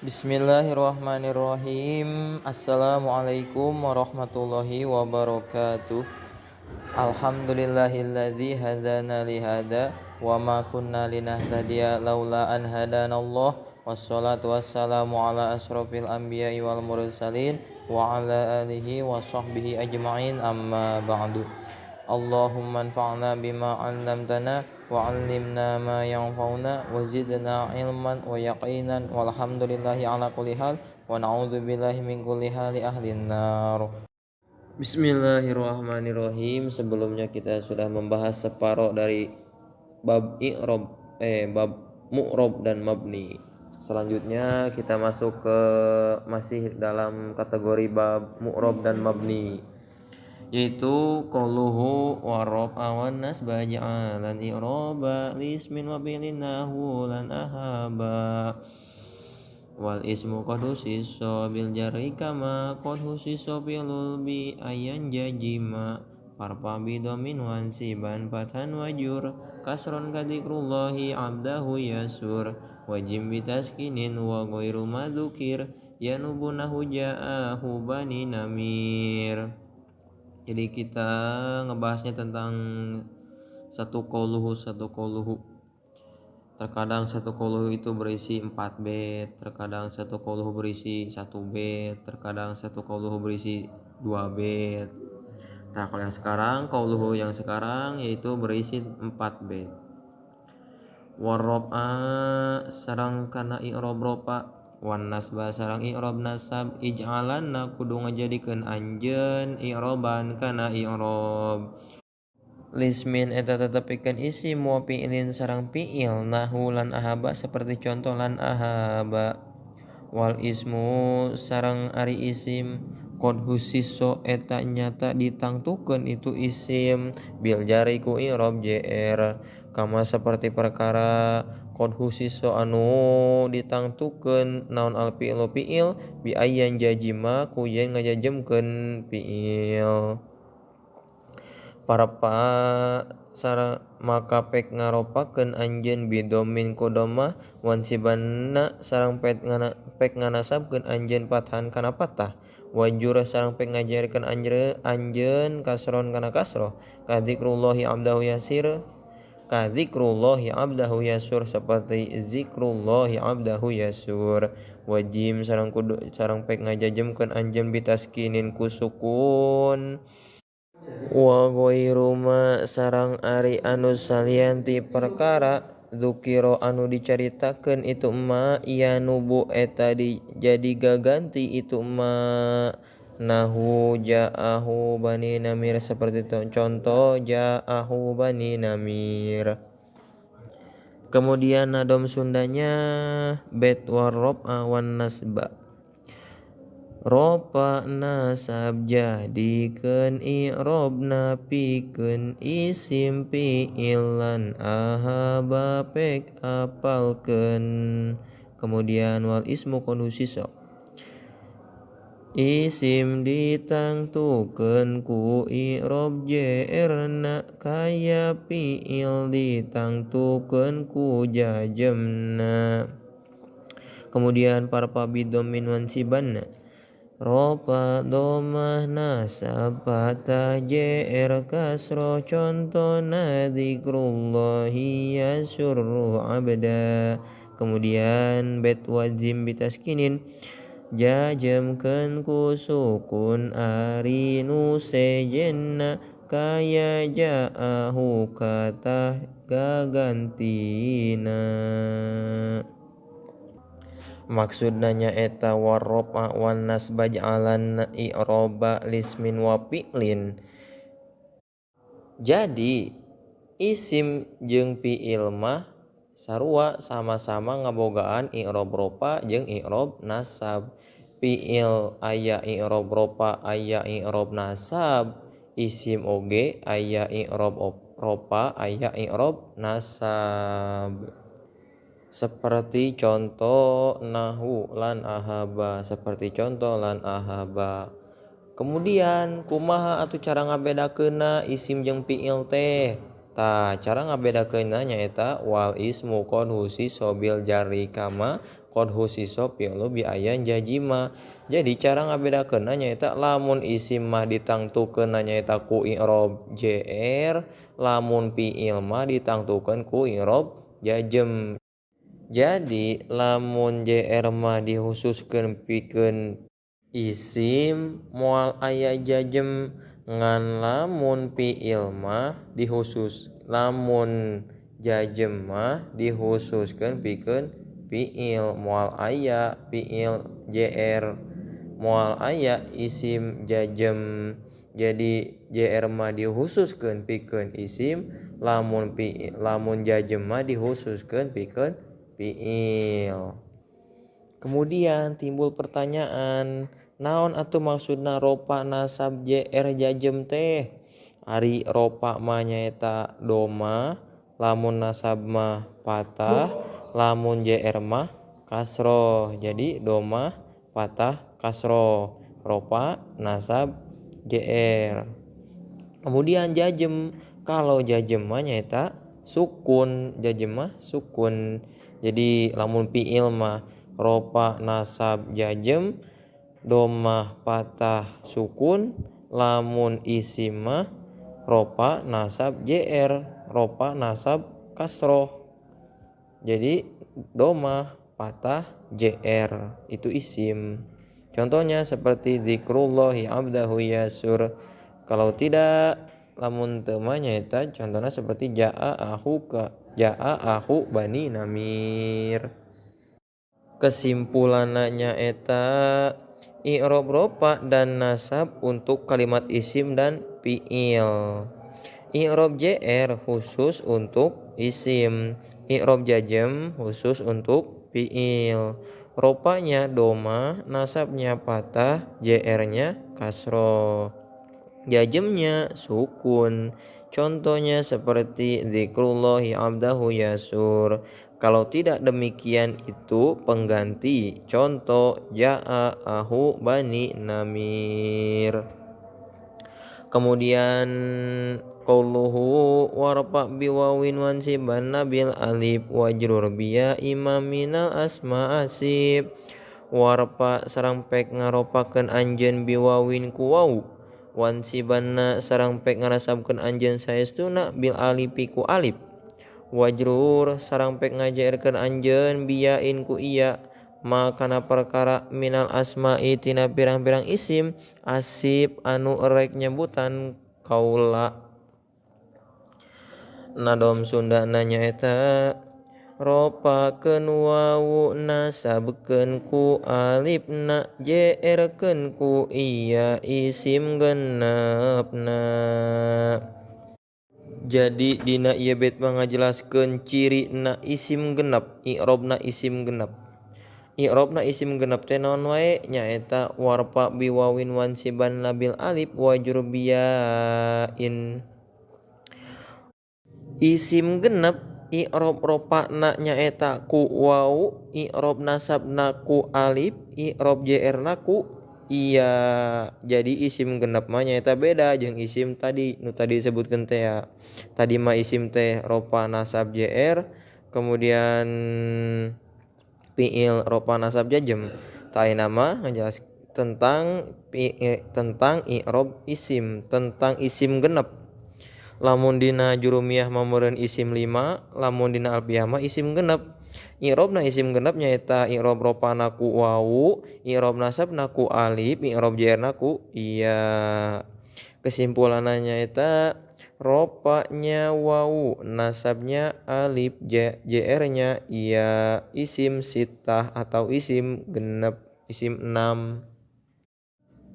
Bismillahirrahmanirrahim. Assalamualaikum warahmatullahi wabarakatuh. Alhamdulillahilladzi hadana li hada wa ma kunna linahtadiya laula an hadanallah. Wassalatu wassalamu ala asrofil anbiya'i wal mursalin wa ala alihi wa sahbihi ajma'in, amma ba'du. Allahumma anfa'na bima 'allamtana wa 'allimna ma yanfa'una wa zidna 'ilman wa yaqinan, walhamdulillahi ala kulli hal wa na'udzu billahi min kulli hali ahlin nar. Bismillahirrahmanirrahim. Sebelumnya kita sudah membahas separuh dari bab i'rob, bab mu'rob dan mabni. Selanjutnya kita masuk ke masih dalam kategori bab mu'rob dan mabni, yaitu qauluhu wa rafa wan nasba ja'alan i'raba lismin wa fi'lin nahu lan ahaba wal ismu qad husisso bil jarri kama qad husisso fi'lul bi ayan jajima parpa bi domin wansiban fathan wajur kasron kadikrullahi abdahu yasur wajim bitaskinin wa ghairu madzukir yanubunahu ja'ahu bani namir. Jadi kita ngebahasnya tentang satu qauluhu, satu qauluhu. Terkadang satu qauluhu itu berisi 4 bait, terkadang satu qauluhu berisi 1 bait, terkadang satu qauluhu berisi 2 bait. Nah, kalau yang sekarang, qauluhu yang sekarang yaitu berisi 4 bait. Warroba sarang kana i'rob ropa, wan nasba sarang i'rob nasab, ij'alanna kudu ngajadikeun anjeun i'roban kana i'rob. Lismin eta tetepikeun isim wa fi'lin sarang fi'il nahu lan ahaba, seperti contoh lan ahaba. Wal ismu sarang ari isim qad husisso eta nyata ditangtukeun itu isim bil jari ku i'rob jr kama seperti perkara qad husisso anu ditangtukeun naon al fi'lu fi'il bi ayyan jajima ku yen ngajajemkeun fi'il. Parpa sareng maka pek ngaropakeun anjeun bidomin ku domah wansibanna sareng pek nganasabkeun anjeun fathan kana fathah wajur sareng pek ngajarkeun anjeun kasron kana kasroh kadzikrullahi abdahu yasir kadzikrullahi abdahu yasur, seperti zikrullahi abdahu yasur. Wajim sareng kudu sareng pek ngajajemkeun anjeun bitaskinin ku sukun wa ghairu ma sarang ari anu salian ti perkara dzukira anu dicaritakeun itu ma yanubu eta jadi gaganti itu ma nahu ja'ahu bani namir, seperti contoh ja'ahu bani namir. Kemudian nadom Sundanya bet warrofa wan nasba. Ropa nasab jadikeun i'robna pikeun isim fi'il lan ahaba pek apalkeun. Kemudian wal ismu qad husisso isim ditangtukeun ku i'rob jrna kaya fi'il ditangtukeun ku jajemna. Kemudian parpa bidomin wansibanna ropa domah nasab fathah jr kasroh contona dzikrullahi yasurru abda. Kemudian bet wajim bitaskinin jajemkeun ku sukun ari nu sejenna kaya ja'ahu kata gagantina. Maksudna nyaeta warrofa wan nasba ja'alan i'roba lismin wa fi'lin. Jadi isim jeung fi'il mah sarua sama-sama ngabogaan i'rob ropa jeung i'rob nasab. Fi'il aya i'rob ropa aya i'rob nasab, isim oge aya i'rob ropa aya i'rob nasab. Seperti contoh nahu lan ahaba, seperti contoh lan ahaba. Kemudian kumaha atuh cara ngabedakeunna isim jeung fi'il teh? Tah, cara ngabedakeunna nyaeta wal ismu qad husisso bil jarri kama Qad husiso fi'lu bi ayan jajima. Jadi cara ngabedakeunna nyaeta lamun isim mah ditangtukeun nyaeta ku i'rob jr, lamun fi'il mah ditangtukeun ku i'rob jajem. Jadi lamun jr mah dihususkeun pikeun isim moal aya jajem, ngan lamun fi'il mah dihusus lamun jajem mah dihususkeun pikeun fi'il, moal aya fi'il jr, moal aya isim jajem. Jadi jr mah dihususkeun pikeun isim, lamun fi'il lamun jajem mah dihususkeun pikeun fi'il. Kemudian timbul pertanyaan, naon atuh maksudna ropa nasab jr jajem teh? Ari ropa mah nyaeta doma, lamun nasab mah patah, lamun jr mah kasroh. Jadi doma, patah, kasroh, ropa, nasab, jr. Kemudian jajem, kalau jajem mah nyaeta sukun, jajem mah sukun. Jadi lamun fi'il mah ropa, nasab, jajem, domah, patah, sukun. Lamun isim mah ropa, nasab, jr, ropa, nasab, kasroh. Jadi domah, patah, jr itu isim. Contohnya seperti zikrullahi abdahu yasur. Kalau tidak lamun teu mah nyaeta contohnya seperti jaa ahuka, jaa ahu bani namir. Kesimpulanna nyaeta i'rob ropa dan nasab untuk kalimat isim dan fi'il. I'rob jr khusus untuk isim, i'rob jajem khusus untuk fi'il. Ropanya doma, nasabnya patah, jr-nya kasroh, jajemnya sukun. Contohnya seperti zikrullahi abdahu yasur. Kalau tidak demikian itu pengganti. Contoh jaa ahu bani namir. Kemudian qauluhu warfa biwawin wansiban nabil alif wajrur biya imam minal asma asib. Warfa sareng pek ngaropakeun anjeun biwawin ku waw, wansibanna sareng pek ngarasabkeun anjeun saestuna bil alifi ku alif, wajrur sareng pek ngajairkeun anjeun biyain ku iya makana perkara minal asma'i tina pirang-pirang isim asib anu erek nyebutan kaula. Nadom Sunda nyaeta ropakeun wawu nasabkeun ku alifna jrkeun ku iya isim genepna. Jadi dina ieu bait mah ngajelaskeun cirina isim genep, i'robna isim genep. I'robna isim genep teh naon wae? Nyaeta warfa biwawin wansiban nabil alif wajrur biyain. Isim genep i'rob ropana nyaeta ku wawu, i'rob nasabna ku alif, i'rob jrna ku iya. Jadi isim genep mah nyaeta beda jeung isim tadi nu tadi disebutkeun teh ya. Tadi mah isim teh ropa nasab jr, kemudian fi'il ropa nasab jajem. Tah ayeuna mah ngajelas tentang tentang i'rob isim, tentang isim genep. Lamun dina jurumiyah mah meureun isim 5, lamun dina alfiyah mah isim genep. I'robna isim genep nyaeta i'rob ropana ku wawu, i'rob nasabna ku alif, i'rob jerna ku iya. Kesimpulanna nyaeta ropanya wawu, nasabnya alif, jr-nya iya, isim sittah atau isim genep, isim 6.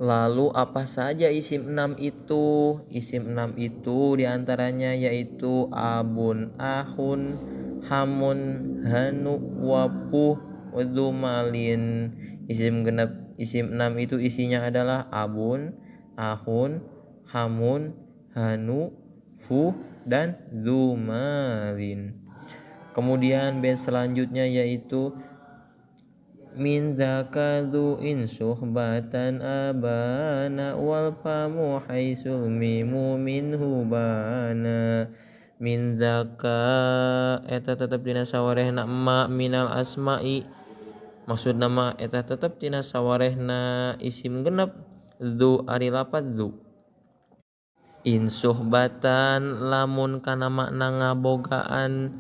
Lalu apa saja isim 6 itu? Isim 6 itu diantaranya yaitu abun, ahun, hamun, hanu, wapuh, dzumalin. Isim genep, isim 6 itu isinya adalah abun, ahun, hamun, hanu, fu, dan dzumalin. Kemudian bait selanjutnya yaitu min zakadhu in suhbatan abana wal famu haisul mimu minhu bana. Min zaka eta tetep dina sawarehna ma minal asma'i Maksudna mah eta tetep tina sawarehna isim genep dzu ari lapad dzu. In suhbatan lamun kana makna ngabogaan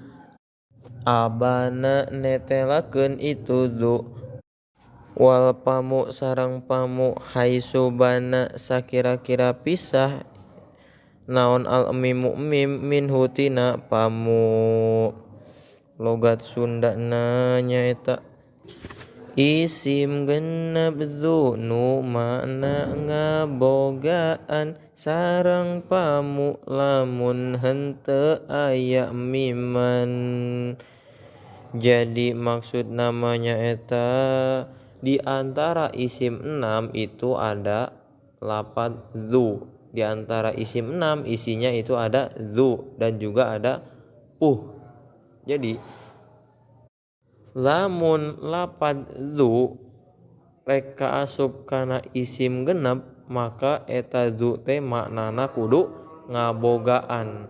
abana netelakeun itu dzu wal pamu sareng pamu haitsu bana sakira-kira pisah naon al mimu mim minhu tina pamu. Logat Sundana nyaeta isim genep dzu nu makna ngabogaan sareng pamu lamun henteu aya miman. Jadi maksud namanya eta di antara isim 6 itu ada lapad dzu. Di antara isim 6 isinya itu ada dzu dan juga ada puh. Jadi lamun lapad dzu rek kaasup kana isim genep maka eta dzu teh maknana kudu ngabogaan.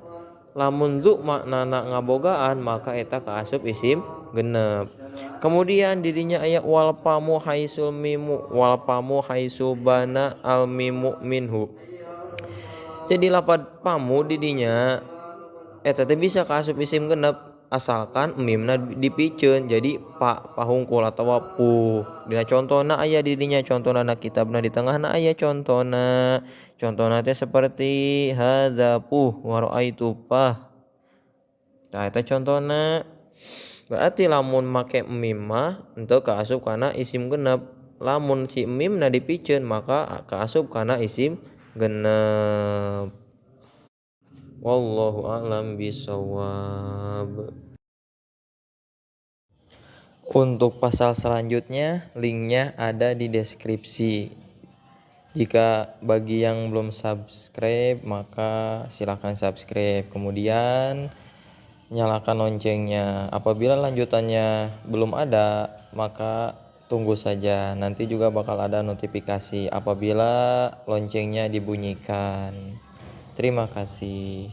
Lamun dzu maknana ngabogaan maka eta kaasup isim genep. Kemudian dirinya aya wal pamu haitsul mimu wal pamu haitsu bana al mimu minhu. Jadi lapad pamu didinya eta teh bisa kaasup isim genep asalkan mimna dipiceun jadi pa pahungkul atawa puh. Dina contona aya didinya contona na kitabna di tengahna aya contona. Contona teh seperti hadza puh wa raaitu pah. Tah eta contona. Berarti lamun make mim mah henteu kaasup kana isim genep. Lamun si mimna dipiceun maka kaasup kana isim genep. Wallahu a'lam bishawab. Untuk pasal selanjutnya linknya ada di deskripsi. Jika bagi yang belum subscribe maka silakan subscribe. Kemudian nyalakan loncengnya. Apabila lanjutannya belum ada maka tunggu saja, nanti juga bakal ada notifikasi apabila loncengnya dibunyikan. Terima kasih.